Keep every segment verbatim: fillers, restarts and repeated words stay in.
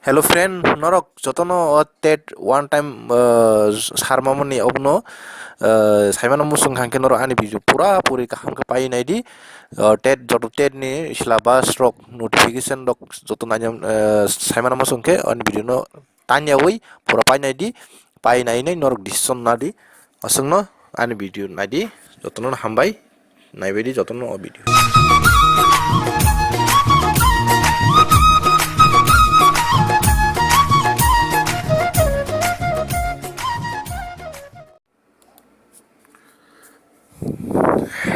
Hello friend, norok jotono o TET one time, uh, sarmamani obono, uh, saimano muchung khankhe norok ani video pura puri kaham khe pai naidi. Uh, TET joto TET ni syllabus rok notification rok joto nainam, uh, saimano muchung khe ani video no tanya wi pura pai naidi, pai nai nai norok decision nadi. Aswkno ani video naidi, jotono hambai. Naibaidi jotono o video.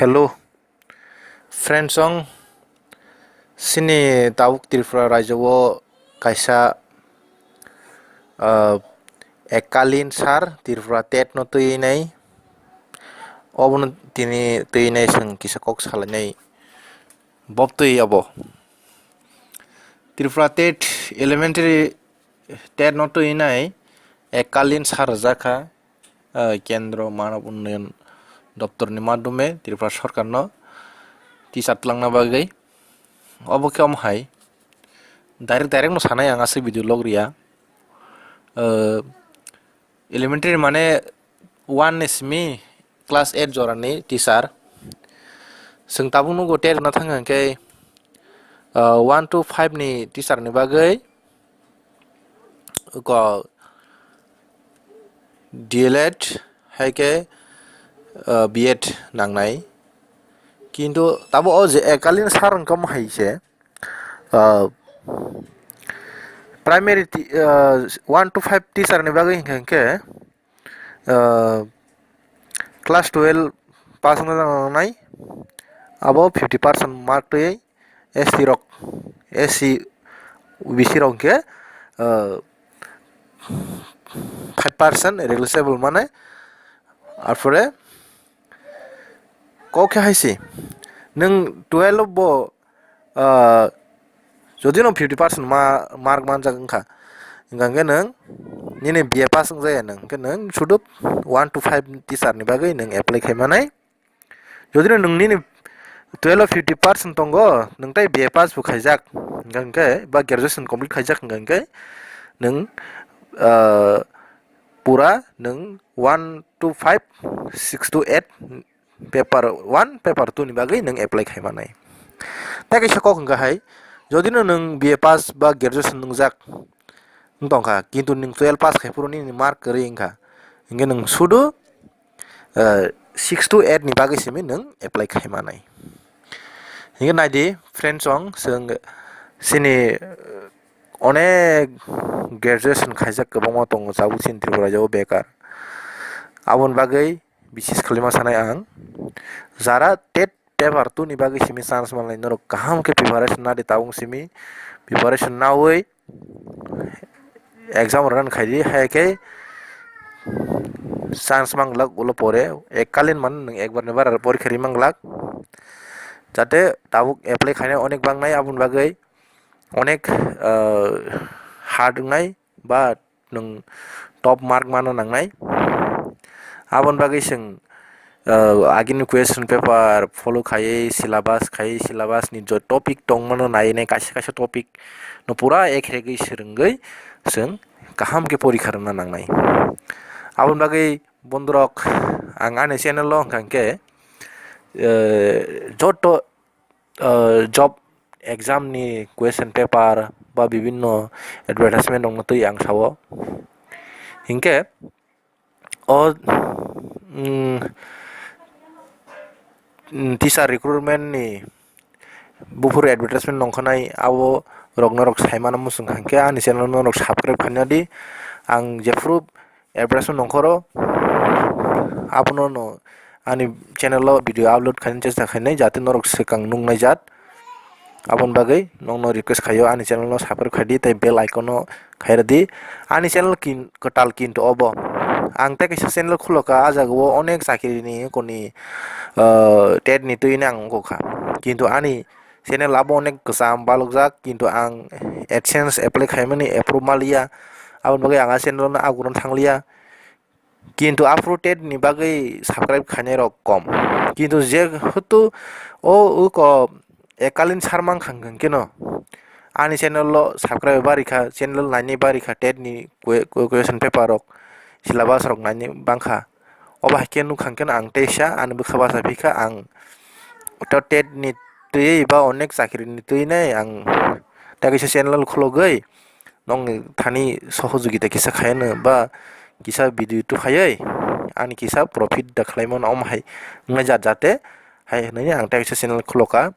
Hello friends, song sini tabuk Tripura rajyo o kaisa, ah, ekkalin sar Tripura TET no twi nai. Obono tini twi nai, chwng kisa kok salainai. Bob twi abo Tripura TET elementary TET no twi nai ekkalin sar rwjak kha, ah, Kendro Manav Unnayan Doptor ni madhyome Tripura Sarkar no teacher twlangna bagwi. Obo khe omo hai direct direct no sanai ang aswk video log riya. Ah, elementary mane one ni simi class eight jorani teacher. Chwng tabuk nugo TET rwna thang hwnkhe, ah, one to five ni teacher ni bagwi ko D L Ed hai khe, ah, B Ed nangnai. Kintu tabo o je ekkalin sar wngkha omo hai se, ah, primary ti-, ah, one to five teacher ni bagwi hwnkha hwnkhe, ah, class twelve pass wngna nangnai, abo fifty percent mark twi S T rok, S C, O B C rok hwnkhe, ah, five percent reducible mane, arpore kok khe hai se, nwng twelve bo, ah, jodi no fifty percent ma-, mark manjak wngkha, hwnkha hwnkhe nwng nini B A pass wngjaya nwng, hwnkhe nwng sudu one to five teacher ni bagwi nwng apply khai manai. Jodi no nwng nini twelve o fifty percent tongo, nwng tai B A pass bo khaijak, hwnkha hwnkhe ba graduation complete khaijak, hwnkha hwnkhe nwng, ah, pura nwng one to five, six to eight, paper one, paper two ni bagwi nwng apply khai manai. Tei kaisa kok hwnkha hai, jodi no nwng B A pass ba graduation nwngjak wng tongkha, kintu nwng twelve pass khai phuru nini mark kwrwi wngkha, hwnkhe nwng sudu, eh, six to eight ni bagwi simi nwng apply khai manai. Hwnkhe naidi friends, chwng sini, eh, onek graduation khaijak kwbangma tongo tabuk chini Tripura rajyo o bekar. Aboni bagwi bises khlaima sanai ang, jara TET paper two ni bagwi simi chance manlai, norok kaham khe preparation nadi tabuk simi, preparation naui exam rwna khaidi, hai khe chance manglak ulo pore ekkalin man nwng ekbar ni bara porikha ri manglak, jate tabuk apply khainai onek bangnai, aboni bagwi onek, ah, hard wngnai ba nwng top mark mana nangnai. Aboni bagwi chwng, ah, agini question paper follow khaiwi, syllabus khaiwi, syllabus ni je topic tongmano nai nai kaisa kaisa topic no pura ek regwi swrwngwi chwng kaham khe porikha rwna nangnai. Aboni bagwi bondhurok, ang ani channel o hwnkha hwnkhe, eh, joto, eh, job exam ni question paper ba bibinno advertisement rokno twi ang sao. Hinkhe o, mm, mm, teacher recruitment ni buphuru advertisement nongkhanai, abo rok norok saimano muchung kha, hinkhe ani channel norok subscribe khaina di. Ang jephuru advertisement nongkhoro, abono no ani channel o video upload khaina chesta khainai, jate norok swkang nuknai jat. Aboni bagwi nokno request khaio ani channel no subscribe khaidi tei bell icon no khairadi. Ani channel kin-, kwtal kintu obo. Ang tei kaisa channel khuloka, ah jagao onek chakiri ni koni, ah, TET ni twi nang wngkha. Kintu ani channel abo onek kwcham balokjak, kintu ang AdSense apply khaimani approve maliya. Aboni bagwi ang ah channel no agurno thangliya. Kintu aphuru TET ni bagwi subscribe khainai rok kom. Kintu jehetu o uko ekalin sarmang khang kheno ani channel o subscribe barikha, channel naini barikha, tet ni que-, que-, question paper rok, syllabus rok naini bangkha. Obo hai khe nukha hwnkhe ang teisa ani bwkha basa phikha, ang to tet ni twi ba onek chakri ni twi nai ang ta kisa channel khulogwi nokni thani sohojogita kisa khaino ba kisa video tu phaiwi ani kisa profit da khlaimano omo hai wngnai jat jate hai hwnwi ang ta kisa channel khuloka.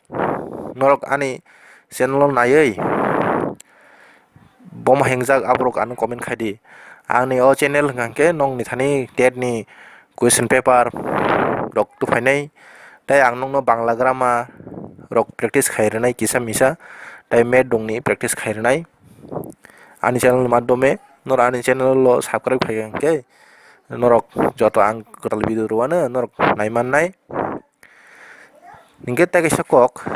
Norok ani channel o naiwi bomo hengjak aborok ano comment khai di. Ani o channel hwnkha hwnkhe nokni thani tet ni question paper rok tu phainai, tei ang nokno Bangla grammar rok practice khai rwnai kisa misa, tei math rokni practice khai rwnai. Ani channel ni madhyome norok ani channel o subscribe khai hwnkhe norok joto ang kwtal video rwano norok nai mannai. Hinkhe tei kaisa kok,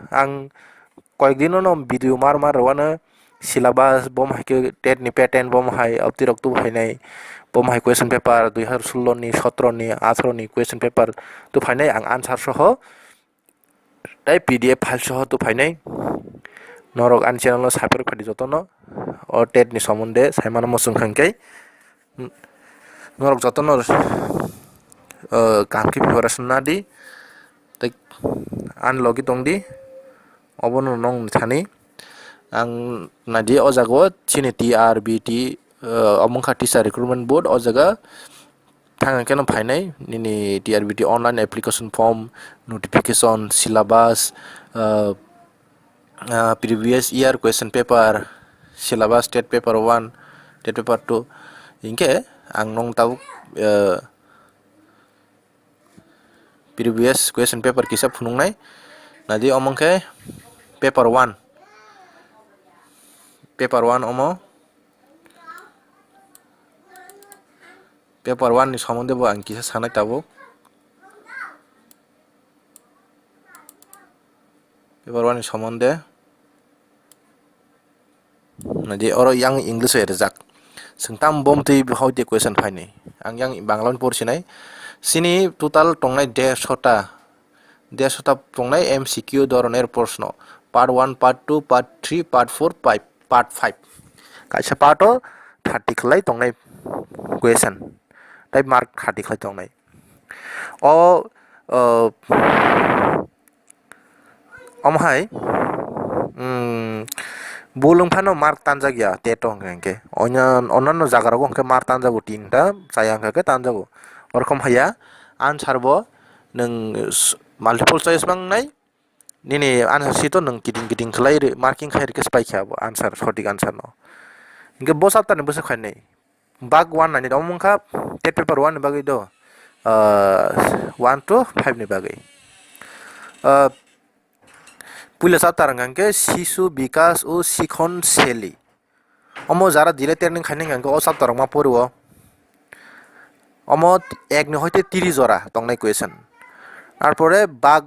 ang koyek dino no video mar mar rwano syllabus, bomo hai khe tet ni pattern, bomo hai abtirok tu phainai, bomo hai question paper dui hazar sullo ni, sotro ni, atharo ni question paper tu phainai ang answer soho tei P D F file soho tu phainai. Norok ani channel no subscribe khai di jotono, o tet ni somonde sai mano muchung kha hwnkhe. Norok jotono, eh, kaham khe preparation na di, tei ani logi tong di, obono nong thani. Ang naidi o jaga o chini T R B T, eh, omo wngkha Teacher Recruitment Board, o jaga thang khe no phainai nini T R B T online application form, notification, syllabus, eh, ah, previous year question paper, syllabus, tet paper one, tet paper two, hinkhe ang nong tabuk, eh, previous question paper kisa phunuknai. Naidi omo khe paper one, paper one omo, paper one ni somonde bo ang kisa sanai tabuk. Paper one ni somonde. Naidi oro yang English bai rijak. Sengtam bom twi hoi de question phaini. Ang yang Bangla ni porsinai. Sini total tongnai dersho ta. Dersho ta tongnai M C Q dhoroner proshno. Part one, part two, part three, part four, part five. Kaisa part o thirty khlai tongnai question. Tai mark thirty khlai tongnai. O, o, omo hai, mm, bul wng phano mark tanjak ya, tet o hwnkhe, hwnkhe. Onya-, onano jaga rogo hwnkhe mark tanjago, tinta chaya hwnkhe tanjago. Orokom haiya, answer bo nwng s-, multiple choice mangnai, nini answer sheet o nwng kiting kiting khlai rw, marking khai rwkhe se paikha bo answer, sothik answer no. Hwnkhe bo chapter ni bwswk khainai. Bag one nainai omo wngkha tet paper one ni bagwi do, ah, one to five ni bagwi. Ah, puila chapter hwnkha hwnkhe Sishu Bikas o Sikhon Seli. Omo jara dile training khainai hwnkha hwnkhe o chapter rok ma porio. Omo ek ni hoite tiri jora tongnai question. Tarpore bag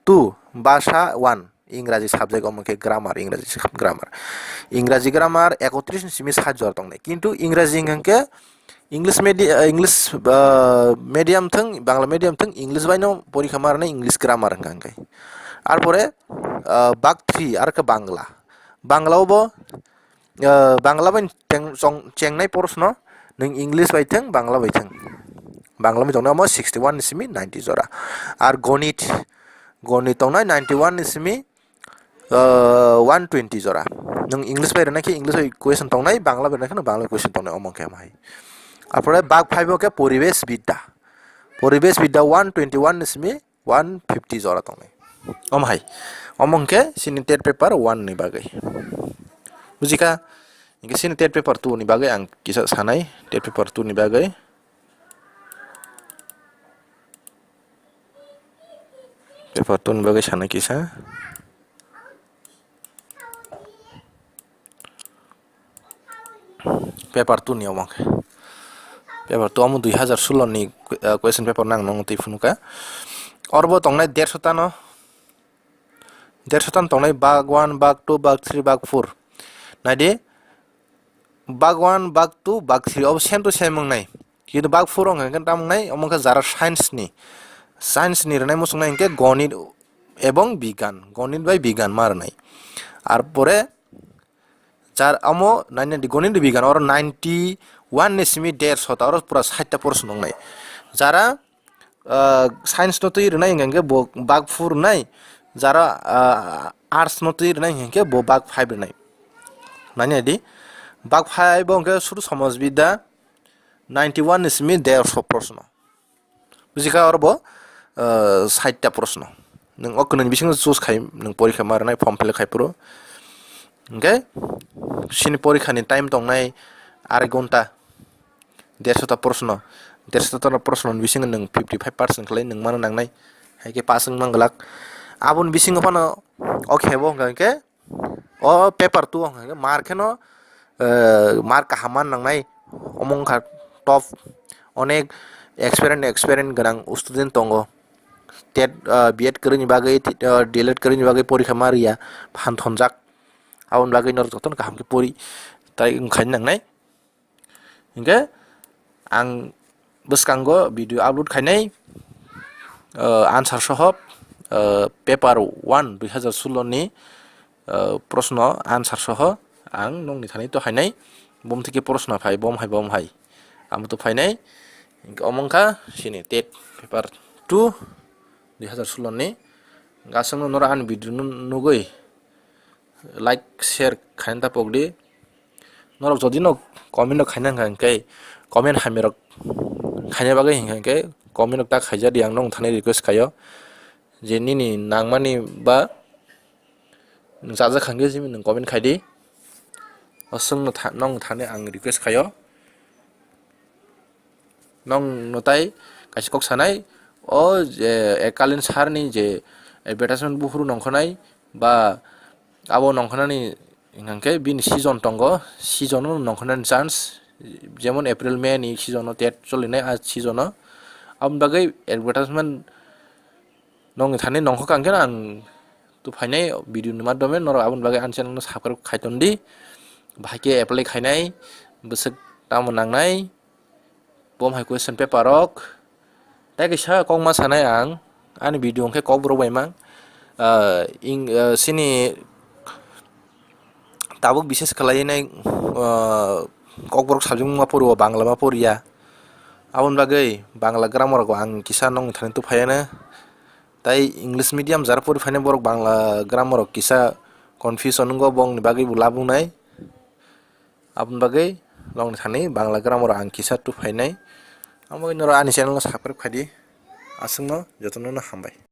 two, bhasha one, Ingraji subject, omo khe grammar, Ingraji sub-, grammar. Ingraji grammar ekotris ni simi sat jora tongnai. Kintu Ingraji hwnkhe English medi-, eh, English, ah, medium thwng, Bangla medium thwng, English bai no porikha ma rwnai English grammar hwnkha hwnkhe. Arpore, ah, bag three, ar khe Bangla. Bangla o bo, ah, Bangla bai cheng-, chong-, chengnai porosno nwng English bai thwng, Bangla bai thwng. Bangla bai tongnai omo sixty one ni simi ninety jora. Ar Gonit, Gonit tongnai ninety one ni simi, ah, one twenty jora. Nwng English bai rwna khe English bai question tongnai, Bangla bai rwna khe Bangla bai question tongnai, omo khe omo hai. Arpore bag five o khe Poribesh Bidya. Poribesh Bidya one twenty one ni simi one fifty jora tongnai. Omo hai. Omo hwnkhe sini tet paper one ni bagwi. Bujikha? Hwnkhe sini tet paper two ni bagwi ang kisa sanai. Tet paper two ni bagwi. Paper two ni bagwi sanai kisa. Paper two ni omo khe. Paper two omo dui hazar sullo ni, eh, question paper nang nung twi phunukha. Oro bo tongnai dersho ta no. Dersho ta no tongnai bag one, bag two, bag three, bag four. Naidi, bag one, bag two, bag three obo same to same wngnai. Kintu bag four wngkha hwnkhe tamo wngnai, omo wngkha jara science ni. Science ni rwnai muchungnai hwnkhe Gonit ebong Bigyan, Gonit bai Bigyan ma rwnai. Ar pore jar amo nine ninety goni rwbigano oro ninety one ni simi dershota, oro pura sait ta proshno wngnai. Jara ah, science no twi rwnai hwnkhe bo bak four rwnai, jara ah, arts no twi rwnai hwnkhe bo bak five rwnai. Nai nai di, bak five o hwnkhe suru somaj bidya ninety one ni simi dersho proshno. Bujikha oro bo ah, sait ta proshno. Nwng o kwnwi bisingo choose khai nwng porikha ma rwnai, form fill up khai phuru. Hwnkhe chini porikha ni time tongnai arai gonta. Dershota proshno, dershota proshno ni bisingo nwng fifty five percent khlai nwng mano nangnai, hai khe pass wng man glak. Aboni bisingo phano o khe bo hwnkha khe o paper two o hwnkha khe mark kheno, eh, mark kaham man nangnai. Omo wngkha top, onek experience, experience gwnang student tongo. Tet, eh, B Ed kwrwini bagwi, eh, D L Ed kwrwini bagwi porikha ma rwya, phan thonjak. Aboni bagwi norok jotono kaham khe pori tai wngkha nangnai. Hingke ang bwskango video upload khainai, eh, answer soho, eh, paper one dui hazar sullo ni, eh, proshno answer soho ang nokni thani to hainai, bom thike proshno phai, bom hai, bom hai, amo to phainai. Hingke omo wngkha chini tet paper two dui hazar sullo ni. Gasongno norok ani video no nugui like, share khaina ta pokdi. Norok jodi no comment rok khaina hwnkha hwnkhe, comment hamya rok khaina bagwi hwnkha hwnkhe comment rok ta khaija di, ang nong thani request khaio je nini nangmani ba nwng chajak hwnkhe simi nwng comment khaidi. Aswk no tha-, nong thani ang request khaio. Nong no tai kaisa kok sanai, o je Ekalin sir ni je advertisement buphuru nongkhornai ba abo nongkhornani hwnkha khe bini season tongo, season o nongkhornani chance, jemon April, May ni season o tet cholinai, a season o. Aboni bagwi advertisement nongni thani nongkha kang khe ang tu phainai video ni madhyome norok aboni bagwi ani channel no subscribe khai ton di, bahai khe apply khainai, bwswk tamo nangnai, bom hai question paper rok. Tai kaisa kokma sanai ang, ani video hwnkhe kokborok bai mang, ah, ing, ah, chini tabuk bises khlai nai, ah, kokborok subject ma pori o, Bangla ma pori ya. Aboni bagwi Bangla grammar rok ang kisa nongni thani tuphai ya na. Tai English medium jara pori phainai borok Bangla grammar rok kisa confusion wngo, bongni bagwi bo labuk nai. Aboni bagwi nongni thani Bangla grammar rok ang kisa tuphai nai. Amo bagwi norok ani channel no subscribe khai di. Aswkno jotono no hambai.